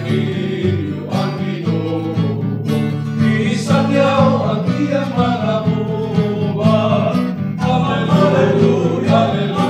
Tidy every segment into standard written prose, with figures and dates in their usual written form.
Ninyo ang Ginoo, isagyaw ang iyang mga buhat. Hallelujah, hallelujah.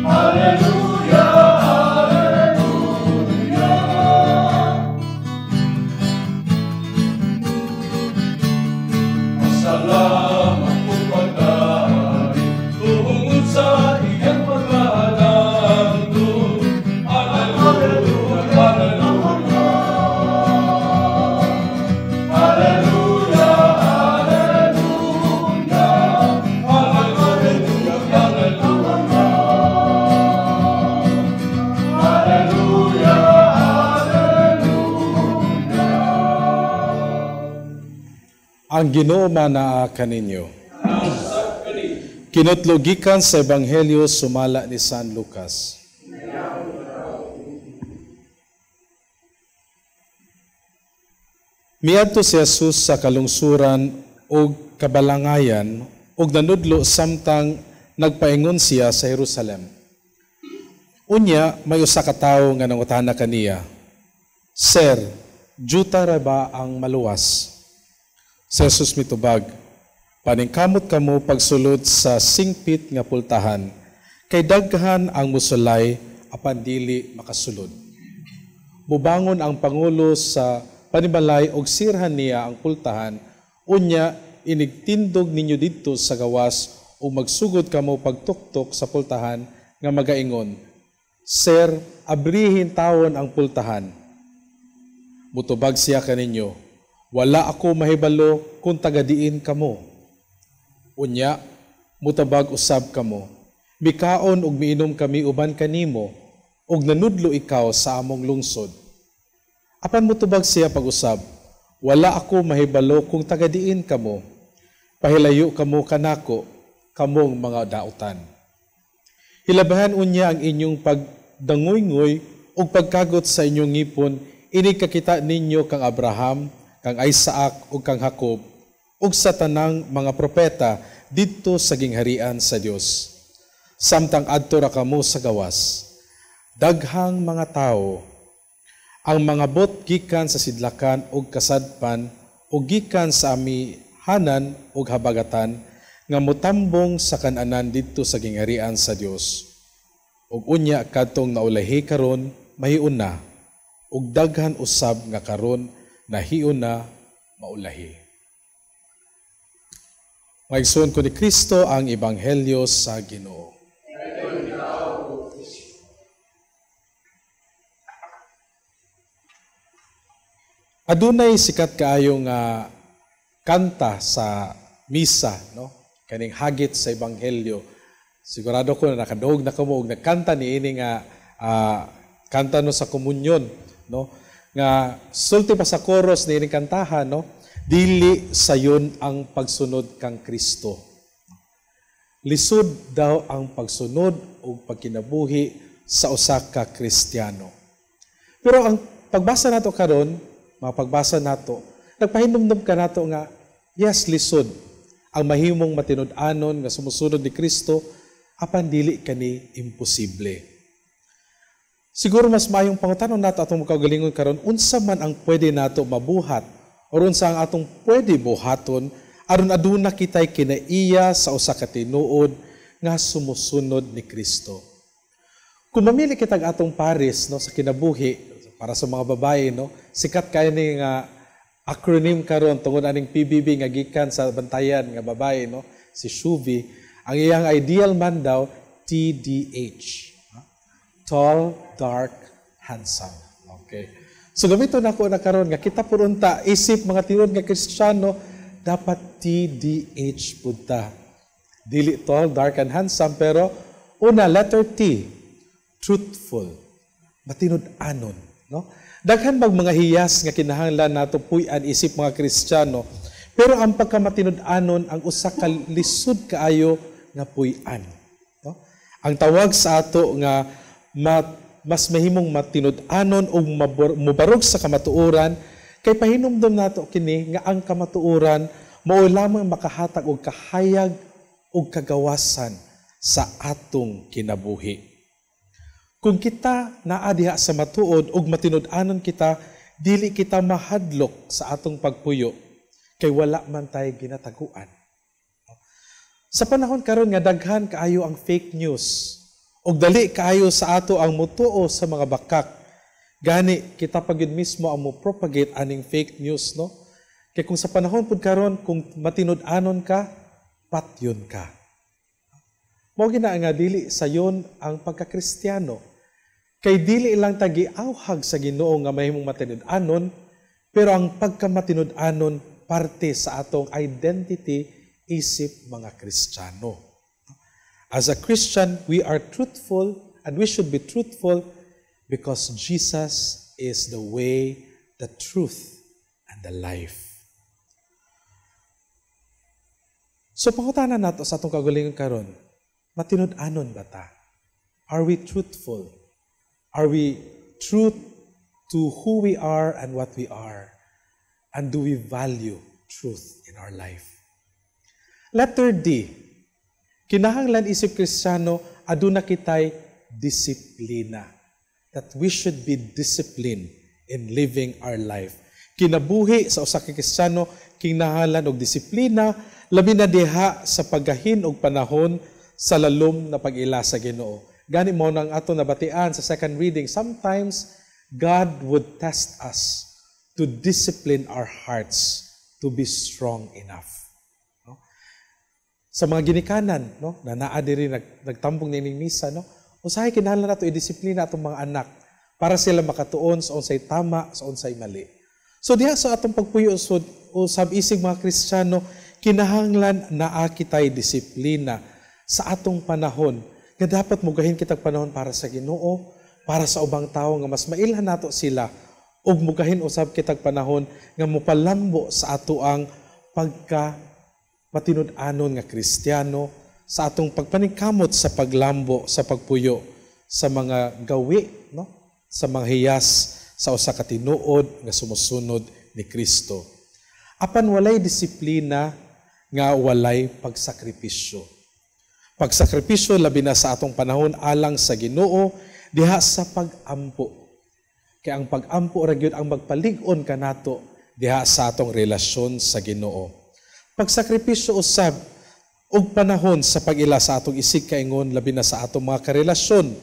Hallelujah, hallelujah. Pasalamat ko pagdari, tungod sa iyang pagkahandog. Hallelujah, hallelujah. Hallelujah, hallelujah. Hallelujah, hallelujah. Hallelujah, hallelujah. Ang Ginoo manaa kaninyo. Kinutlogikan sa Ebanghelyo sumala ni San Lucas. Miadto si Jesus sa kalungsuran ug kabalangayan ug nanudlo samtang nagpaingon siya sa Jerusalem. Unya may usa ka tawo nga nangutana kaniya, "Sir, juta ra ba ang maluwas?" Si Jesus mitubag, "Paningkamot kamo pagsulod sa singpit nga pultahan, kay daghan ang musulay apan dili makasulod." Mubangon ang pangulo sa panimalay og sirhan niya ang pultahan, unya inigtindog ninyo didto sa gawas ug magsugod kamo pagtuktok sa pultahan nga magaingon, "Sir, abrihin tawon ang pultahan." Mutubag siya kaninyo, "Wala ako mahibalo kung tagadiin kamo." Unya, mutabag usab kamo, "Mikaon ug miinom kami uban kanimo, ug nanudlo ikaw sa among lungsod." Apan mutubag siya pag-usab, "Wala ako mahibalo kung tagadiin kamo. Pahilayo kamo kanako, kamong mga dautan." Hilabahan unya ang inyong pagdangoy-ngoy ug pagkagot sa inyong ngipon, inig kakita ninyo kang Abraham, kang Isaac ug kang Jacob, ug sa tanang mga propeta didto sa gingharian sa Dios. Samtang adto ra kamo sa gawas, daghang mga tawo ang mga bot gikan sa sidlakan ug kasadpan ug gikan sa amihanan ug habagatan nga motambong sa kananan didto sa gingharian sa Dios. Ug unya kadtong naulahi karon mahiun na, ug daghan usab nga karon nahiun na maulahi. Maigsoon ko ni Kristo ang Ebanghelyo sa Ginoo. Adunay sikat kaayo nga kanta sa misa, no? Kaning hagit sa Ebanghelyo. Sigurado ko na nakaduog na kamo og nagkanta niini nga kanta no sa komunyon, no? Nga sulti pa sa chorus niining kantahan, no? Dili sayon ang pagsunod kang Kristo. Lisod daw ang pagsunod o pagkinabuhi sa usa ka Kristiyano. Pero ang pagbasa nato karon, mga pagbasa nato, nagpahinumdum ka nato nga yes, lisod ang mahimong matinud-anon nga sumusunod ni Kristo, apan dili kani imposible. Siguro mas maayong pangutanon nato atong kaugalingon karon, unsa man ang pwede nato mabuhat or unsa ang atong pwede buhaton aron aduna kitay kinaiya sa usa ka tinuod nga sumusunod ni Kristo. Kung mamili kitag atong pares, no, sa kinabuhi para sa mga babae, no, sikat kayo ni nga acronym karon tungod aning PBB nga gikan sa bantayan nga babae, no, si Shuvi. Ang iyang ideal man daw TDH. Tall, dark, handsome. Okay. So gamito nako na karon nga kita pud unta isip mga tinuod nga Kristiyano dapat TDH pud ta. Dili tall, dark and handsome, pero una letter T, truthful, matinud-anon, no? Daghan bag mga hiyas nga kinahanglan nato puy-an isip mga Kristiyano, pero ang pagkamatinud-anon ang usa ka lisod kaayo nga puy-an, no? Ang tawag sa ato nga mas mahimong matinud-anon o mubarog sa kamatuoran, kay pahinumdom nato kini nga ang kamatuoran mao lamang makahatag og kahayag ug kagawasan sa atong kinabuhi. Kung kita naa diha sa matuod ug matinud-anon kita, dili kita mahadlok sa atong pagpuyo kay wala man tay ginataguan. Sa panahon karon nga daghan kaayo ang fake news ug dali kaayo sa ato ang mutuo sa mga bakak. Gani kita pa gyud mismo ang mo propagate aning fake news, no? Kay kung sa panahon pud karon, kung matinud-anon ka, patyon ka. Mao gina nga dili sayon ang pagkakristyano. Kay dili lang ta giawhag sa Ginoo nga mahimong matinud-anon, pero ang pagkamatinud-anon parte sa atong identity isip mga Kristiyano. As a Christian, we are truthful and we should be truthful because Jesus is the way, the truth, and the life. So pangutana nato sa atong kaugalingon karon, matinud-anon ba ta? Are we truthful? Are we true to who we are and what we are? And do we value truth in our life? Letter D, kinahanglan isip Kristiyano, aduna kitay disiplina. That we should be disciplined in living our life. Kinabuhi sa usa ka Kristiyano, kinahanglan og disiplina, labi na diha sa paggahin og panahon sa lalom na pag-ila sa Ginoo. Gani mo nang ato nabatian sa second reading, sometimes God would test us to discipline our hearts to be strong enough. No? Sa mga ginikanan, no, na naa diri nagtambong niining misa, no, usahay kinahanglan nato i-disiplina atong mga anak para sila makatuon sa unsay tama, sa unsay mali. So diha sa atong pagpuyo usod usab isig mga Kristiyano, kinahanglan naa kitay disiplina sa atong panahon nga dapat mugahin kitag panahon para sa Ginoo, para sa ubang tawo nga mas mailhan nato sila, ug mugahin usab kitag panahon nga mopalambo sa ato ang pagka matinud-anon nga Kristiyano, sa atong pagpaningkamot sa paglambo sa pagpuyo sa mga gawi, no, sa mga hiyas sa usa ka tinuod nga sumusunod ni Kristo. Apan walay disiplina nga walay pagsakripisyo. Pagsakripisyo labi na sa atong panahon alang sa Ginoo diha sa pag-ampo. Kay ang pag-ampo ra gyud ang magpalig-on kanato diha sa atong relasyon sa Ginoo. Pagsakripisyo usab og panahon sa pag-ila sa atong isig kaingon, labi na sa atong mga karelasyon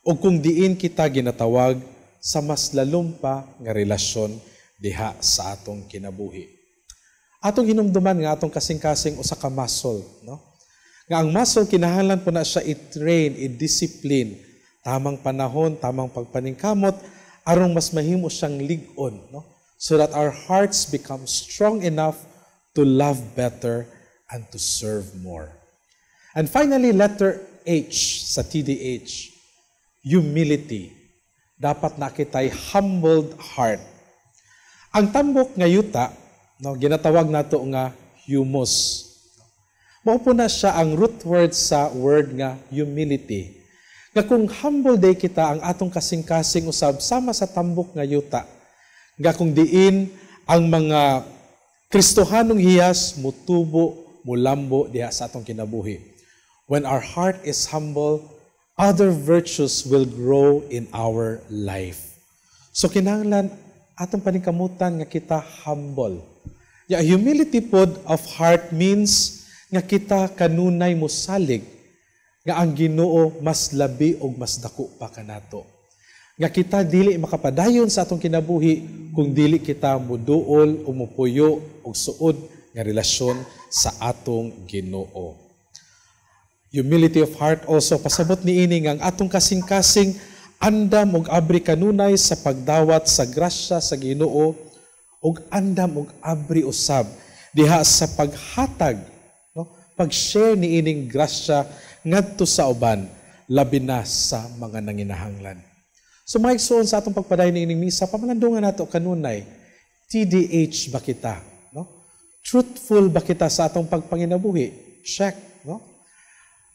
ug kung diin kita ginatawag sa mas lalom pa nga relasyon diha sa atong kinabuhi. Atong hinumduman nga atong kasing-kasing usa ka muscle, no? Nga ang muscle kinahanglan po na siya i-train, i-discipline, tamang panahon, tamang pagpaningkamot aron mas mahimo siyang lig-on, no? So that our hearts become strong enough to love better and to serve more. And finally, letter H sa TDH, humility. Dapat na kita'y humbled heart. Ang tambok nga yuta, no, ginatawag nato nga humus. Mao po na siya ang root word sa word nga humility. Nga kung humble day kita, ang atong kasing-kasing usab sama sa tambok nga yuta. Nga kung diin ang mga Kristohanong hiyas mutubo, mulambo diha sa atong kinabuhi. When our heart is humble, other virtues will grow in our life. So kinahanglan atong paningkamutan nga kita humble. Ya, humility pod of heart means nga kita kanunay mosalig nga ang Ginoo mas labi og mas dako pa kanato. Nga kita dili makapadayon sa atong kinabuhi kung dili kita muduol o mupuyo og suod nga relasyon sa atong Ginoo. Humility of heart also pasabot niini nga ang atong kasing-kasing andam og abri kanunay sa pagdawat sa grasya sa Ginoo ug andam og abri usab diha sa paghatag, no, pag-share niining grasya ngadto sa uban, labi na sa mga nanginahanglan. So mga igsoon, sa atong pagpadayon niining misa, pamalandungan nato kanunay, TDH ba kita, no? Truthful ba kita sa atong pagpanginabuhi? Check, no?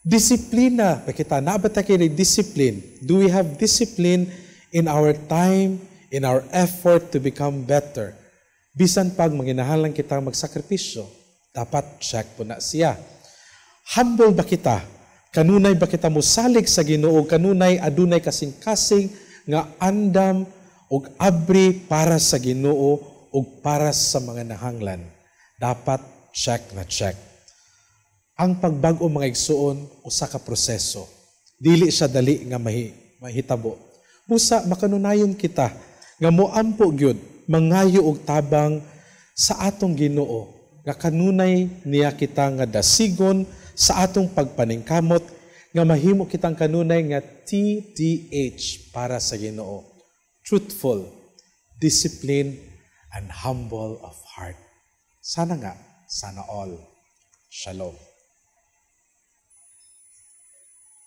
Disiplina ba kita? Naa ba ta kini discipline? Do we have discipline in our time, in our effort to become better? Bisan pag manginahanglan kita magsakripisyo, dapat check po na siya. Humble ba kita? Kanunay ba kita mosalig sa Ginoo? Kanunay adunay kasing-kasing nga andam ug abri para sa Ginoo ug para sa mga nahanglan? Dapat check na check. Ang pagbag-o, mga igsuon, usa ka proseso. Dili siya dali nga mahitabo. Busa makanunayon kita nga moampo gyud, mangayo og tabang sa atong Ginoo nga kanunay niya kita nga dasigon sa atong pagpaningkamot nga mahimo kitang kanunay nga TDH para sa Ginoo. Truthful, disciplined, and humble of heart. Sana nga, sana all. Shalom.